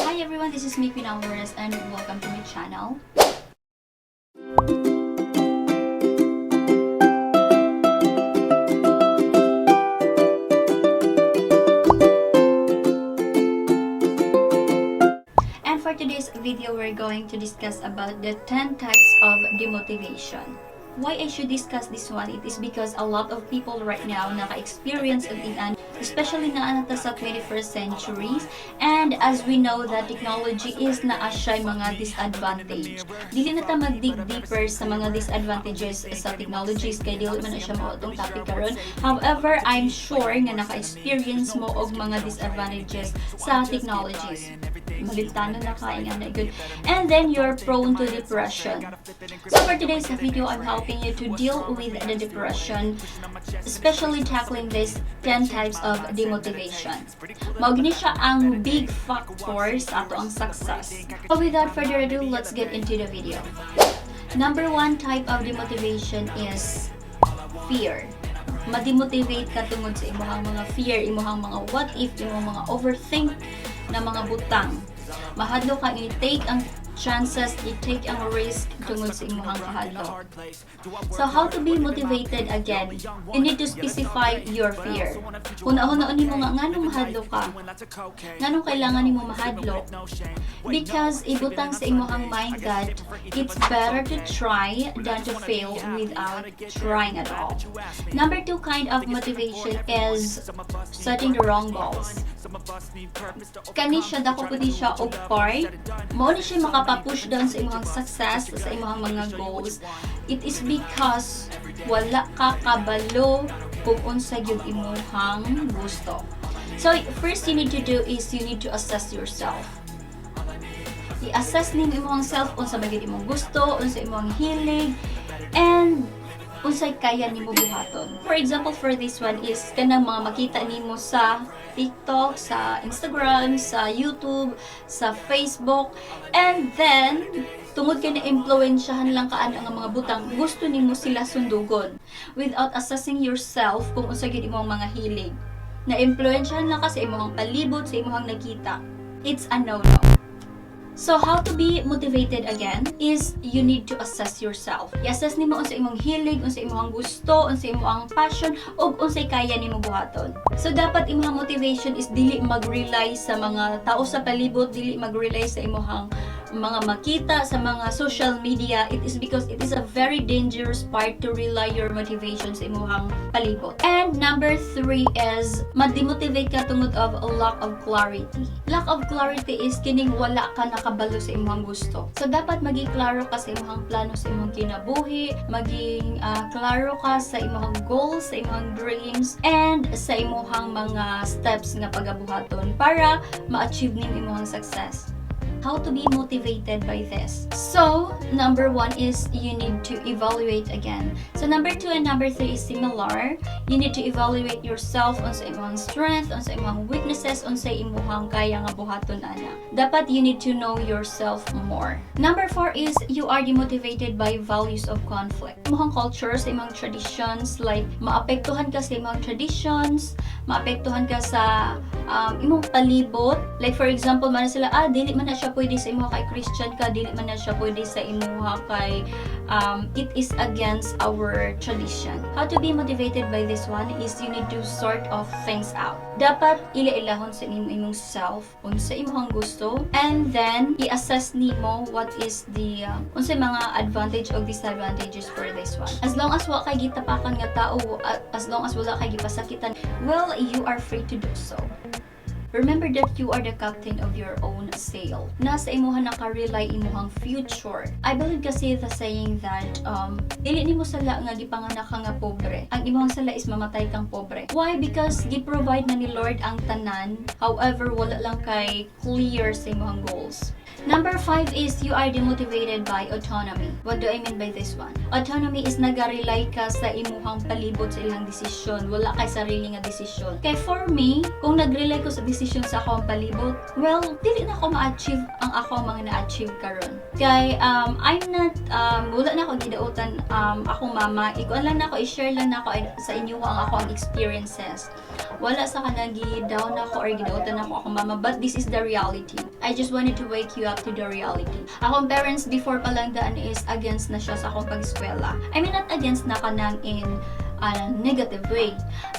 Hi everyone, this is me, Queen Alvarez, and welcome to my channel. And for today's video, we're going to discuss about the 10 types of demotivation. Why I should discuss this one? It is because a lot of people right now naka-experience og ing-ana, especially naa na ta sa 21st centuries, and as we know that technology is naa siya mga disadvantage. Dili na ta mag-dig deeper sa mga disadvantages sa technologies kay dili man na siya mao atong topic karon. However, I'm sure nga naka-experience mo og mga disadvantages sa technologies. Maliptanon na ka, nga na good. And then you're prone to depression. So for today's video, I'm helping you to deal with the depression, especially tackling these 10 types of demotivation. Mao gini siya ang big factor sa atoang success. So without further ado, let's get into the video. Number one type of demotivation is fear. Mademotivate ka tungod sa imong mga fear, imong mga what if, imong mga overthink na mga butang. Mahadlok ka i-take ang chances, i-take ang risk tungod sa imong kahadlok. So how to be motivated again? You need to specify your fear. Huna-hunaon nimo nga nganong mahadlok ka? Nganong kailangan nimo mahadlok? Because ibutang sa imong mind that it's better to try than to fail without trying at all. Number two kind of motivation is setting the wrong goals. Kani siya, dako pud ni siya og part. Mao ni siya makapa-push down sa imong success, sa imong mga goals. It is because wala ka kabalo kung unsa gyud imong gusto. So first you need to do is you need to assess yourself. I-assess nimo imong self, unsa ba gyud imong gusto, unsa imong hilig, and unsay kaya nimo buhaton. For example, for this one is kanang mga makita nimo sa TikTok, sa Instagram, sa YouTube, sa Facebook, and then tungod kay na-impluwensyahan lang ka ana nga mga butang, gusto nimo sila sundugon without assessing yourself kung unsa gyud imong mga hilig. Na-impluwensyahan lang ka sa imong palibot, sa imong nakita. It's a no-no. So, how to be motivated again is you need to assess yourself. I-assess nimo unsa imong hilig, unsa imong gusto, unsa imong passion, ug unsay kaya nimo buhaton. So, dapat imong motivation is dili mag-rely sa mga tao sa palibot, dili mag-rely sa imong mga makita sa mga social media. It is because it is a very dangerous part to rely your motivation sa imong palibot. And number three is ma-demotivate ka tungod of a lack of clarity. Lack of clarity is kining wala ka nakabalo sa imong gusto. So dapat maging klaro ka sa imong plano sa imong kinabuhi, maging klaro ka sa imong goals, sa imong dreams, and sa imong mga steps nga pagabuhaton para ma-achieve nimo imong success. How to be motivated by this? So, number one is you need to evaluate again. So, number two and number three is similar. You need to evaluate yourself on sa imong strength, on sa imong weaknesses, on sa imong kaya nga buhaton ana. Dapat you need to know yourself more. Number four is you are demotivated by values of conflict. Imong culture, sa imong traditions, like maapektuhan ka sa imong traditions, maapektuhan ka sa imong palibot. Like for example, man sila, "Ah, dili man na siya pwede sa imo kay Christian ka, dili man na siya pwede sa imuha kay it is against our tradition." How to be motivated by this one is you need to sort of things out. Dapat ila-ilahon sa nimo imong self unsa imong gusto, and then i-assess nimo what is the unsay mga advantage o disadvantages for this one. As long as wa kay gitapakan nga tao, as long as wala kay gipasakitan, well, you are free to do so. Remember that you are the captain of your own sail. Nasa imuha naka-rely imuhang future. I believe kasi the saying that dili nimo sala nga gipanganak ka nga pobre. Ang imuhang sala is mamatay kang pobre. Why? Because gi-provide na ni Lord ang tanan. However, wala lang kay clear sa imuhang goals. Number five is you are demotivated by autonomy. What do I mean by this one? Autonomy is naga-rely ka sa imuhang palibot, sa ilang desisyon. Wala kay sarili nga desisyon. Kay for me, kung nag-rely ko sa desisyon sa akong palibot, well, dili na ako ma-achieve ang ako mga na-achieve karon. Kay I'm not, wala na ako gidautan akong mama. Ikuan lang na ako, i-share lang na ako sa inyo ang ako ang experiences. Wala sa kanang gi-down ako or gidautan ako akong mama, but this is the reality. I just wanted to wake you up to the reality. Akong parents before pa lang daan is against na siya sa akong pag-eskwela. I mean, not against na kanang in a negative way.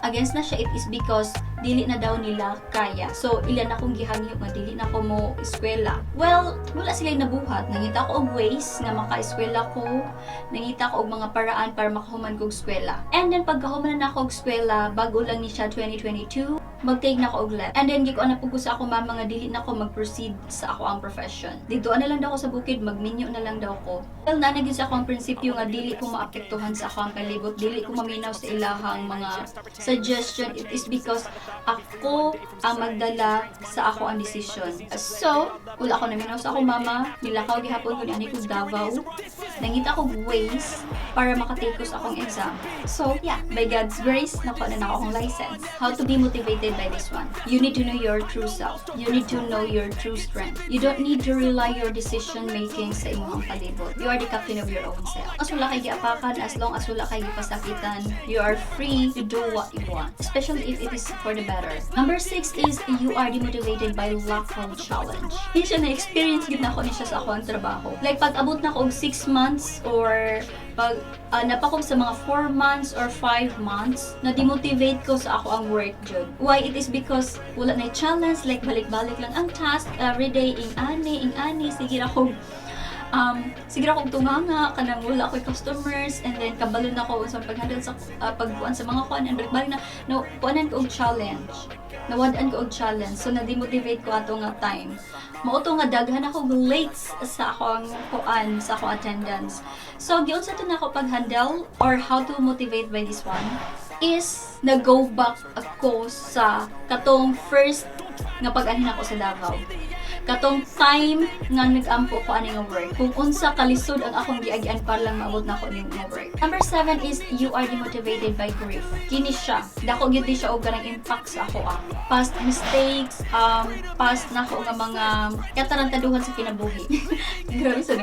Against na siya, it is because dili na daw nila kaya. So, ila na akong gihangyo nga dili na ko mo eskwela. Well, wala sila nabuhat. Nangita ko og ways nga maka-eskwela ko. Nangita ko og mga paraan para makahuman kog eskwela. And then pagkahuman na ako og eskwela, bago lang ni siya 2022, mag-take na ako og LET. And then gikuan na pud ko sa ako mama nga dili na ako mag-proceed sa ako ang profession. Dito na lang daw ako sa bukid, magminyo na lang daw ko. Well, naa na gyud sa ako ang prinsipyo nga dili ko maapektuhan sa ako ang palibot, dili ko maminaw sa ilahang mga suggestion. It is because ako ang magdala sa ako ang desisyon. So, wala ako naminaw sa akong mama, nilakaw gihapon ko niani kog Davao. Nangita ko ways para makatake ko sa akong exam. So, yeah, by God's grace, nakuha na nako akong license. How to be motivated by this one? You need to know your true self. You need to know your true strength. You don't need to rely your decision making sa imong palibot. You are the captain of your own self. As wala kay giapakan, as long as wala kay gipasakitan, you are free to do what you want. Especially if it is for the better. Number six is you are demotivated by lack of challenge. Hindi siya na-experience gid na ako ni siya sa ako ang trabaho. Like pag abot na ako og 6 months or pag napakog sa mga 4 months or 5 months, na demotivate ko sa ako ang work jud. Why? It is because wala na challenge, like balik-balik lang ang task every day, ing ani, ing ani, sige ra akong tunganga kanang wala ko'y customers, and then kabalo na ko sa pag-handle sa pagkuan sa mga kuan and balik-balik na no kuanan ko og challenge, nawad-an ko og challenge, so na-demotivate ko ato nga time. Mao to nga daghan ako late sa akong kuan, sa akong attendance. So giunsa to nako pag-handle or how to motivate by this one is nag-go back ako sa katong first nga pag-anhin ako sa Davao, katong time nga nag-ampo ko ani nga work, kung unsa kalisod ang akong giagian para lang maabot na ako ning nga work. Number seven is you are demotivated by grief. Kini siya, dako gyud ni siya og kanang impact sa ako ah. Past mistakes, past na ako nga mga katarantaduhan sa kinabuhi. Grabe sa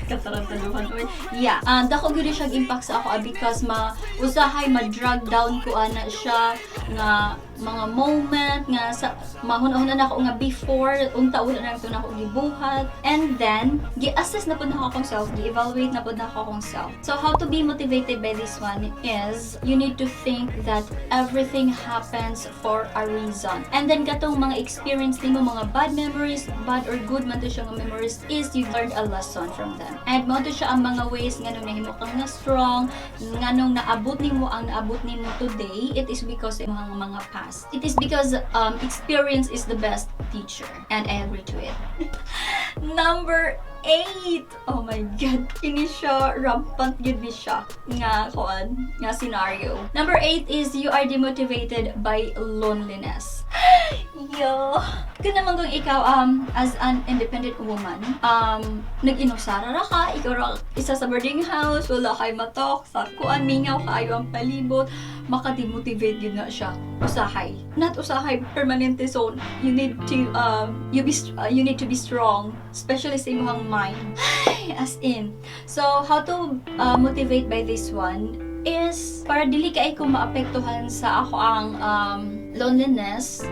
katarantaduhan. Yeah, dako gyud ni siya impact sa ako ah, because ma usahay ma-drag down ko ana siya nga mga moment nga sa mahuna-huna na ako nga before unta wala na to na ako gibuhat, and then gi-assess na pud nako akong self, gi-evaluate na pud nako akong self. So how to be motivated by this one is you need to think that everything happens for a reason, and then katong mga experience nimo, mga bad memories, bad or good man to siya nga memories, is you learned a lesson from them, and mao to siya ang mga ways nga nung nahimo kang nga strong, nganong naabot nimo ang naabot nimo today. It is because mga past. It is because experience is the best teacher, and I agree to it. Number 8. Oh my God. Kini siya, rampant gyud ni siya nga kuan, nga scenario. Number 8 is you are demotivated by loneliness. Yo. Kung naman kung ikaw as an independent woman, nag-inusara ra ka, ikaw ra isa sa boarding house, wala kay matok, sa kuan, mingaw kaayo ang palibot, maka-demotivate gyud na siya. Usahay. Not usahay permanente, so you need to be strong, especially sa imong mind. Ay, as in. So how to motivate by this one is para dili kay ko maapektuhan sa ako ang loneliness.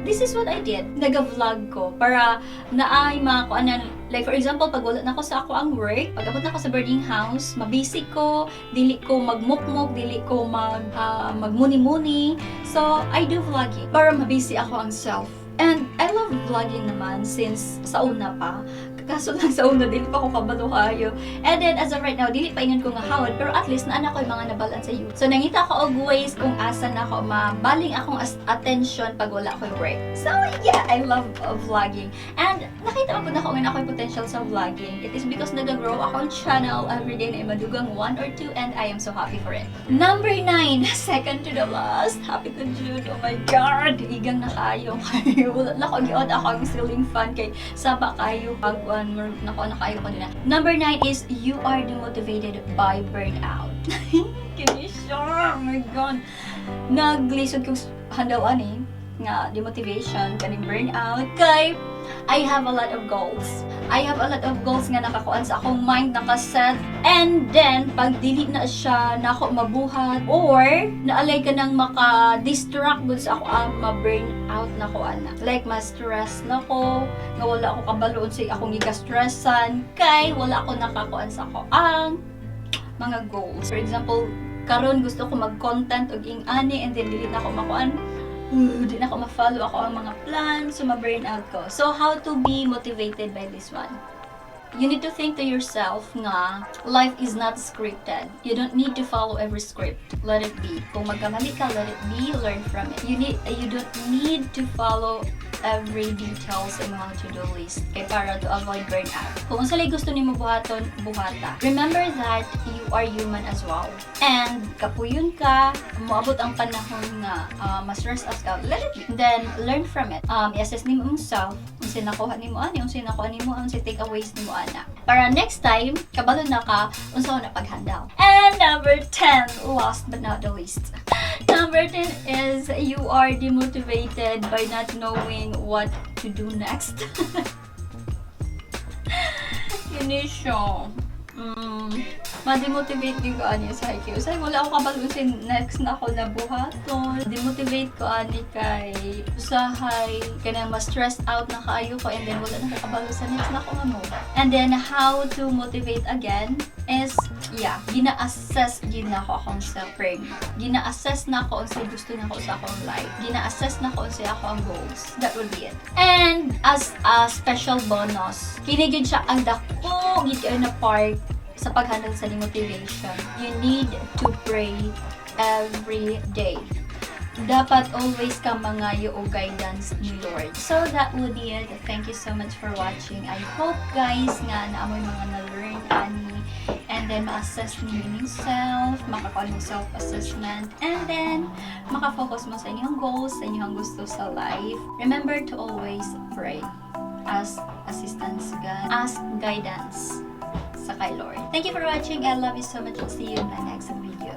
This is what I did. Naga-vlog ko para naay mga kuanan. Like for example, pag wala na ko sa ako ang work, pag abot na ko sa boarding house, mabisi ko, dili ko magmukmok, dili ko magmuni-muni. So, I do vlogging para mabisi ako ang self. And I love vlogging naman since sa una pa. Kaso lang sa una, dili pa ako kabalo kayo. And then, as of right now, dili pa ingon ko nga hawod, pero at least naa ko yung mga nabalan sa YouTube. So, nangita ko og ways kung asa na ako mabaling akong attention pag wala ko work. So, yeah, I love vlogging. And nakita mo po na ako nga ako potential sa vlogging. It is because nag-grow akong channel every day na madugang one or two, and I am so happy for it. Number 9, second to the last, happy to June. Oh my God, igang na kayo. Wala na ko giod ako ang ceiling fan kay saba kayo pag nako na kayo ko nila. Number 9 is you are demotivated by burnout. Kini siya, oh my God. Naglisod kong handle ani nga demotivation kaning burnout kay I have a lot of goals. I have a lot of goals nga nakakuan sa akong mind, nakaset. And then, pag dili na siya nako mabuhat or naalay ka nang maka-distract gud sa ako ang ma-burn out na ko ana. Like, ma-stress na ko, nga wala ako kabalo unsay akong gika-stressan kay wala ako nakakuan sa ako ang mga goals. For example, karon gusto ko mag-content og ing-ani and then dili na ako makuan, di na ako ma-follow ako ang mga plans, so ma-burn out ko. So, how to be motivated by this one? You need to think to yourself nga life is not scripted. You don't need to follow every script. Let it be. Kung magkamali ka, let it be. Learn from it. You don't need to follow every details sa imong to-do list kay para to avoid burnout. Kung unsa lay gusto nimo buhaton, buhata. Remember that you are human as well. And kapuyon ka, moabot ang panahon nga ma-stress out ka, let it be. Then learn from it. I-assess nimo imong self, unsay nakuha nimo ani, unsay nakuha nimo, unsay takeaways nimo ana. Para next time, kabalo na ka unsa na pag-handle. And number 10, last but not the least. Number 10 is you are demotivated by not knowing what to do next. Yun ni siya. Ma-demotivate gyud ko ani sa kay usahay wala ako kabalo sa next na ako na buhaton. Demotivate ko ani kay usahay kanang ma-stressed out na kaayo ko and then wala na ko kabalo sa next na ako nga mo. And then how to motivate again is, yeah, gina-assess gyud na ako akong self. Gina-assess na ako unsay gusto na ko sa akong life. Gina-assess na ko unsay ako ang goals. That would be it. And as a special bonus, kini gyud siya ang dako gyud kaayo na part sa pag-handle sa demotivation. You need to pray every day. Dapat always ka mangayo og guidance ni Lord. So that would be it. Thank you so much for watching. I hope, guys, nga naa moy mga na-learn ani and then ma-assess ninyo inyong self, makakuha mo self-assessment, and then maka-focus mo sa inyong goals, sa inyong gusto sa life. Remember to always pray. Ask assistance God. Ask guidance sa kay Lord. Thank you for watching. I love you so much. See you in my next video.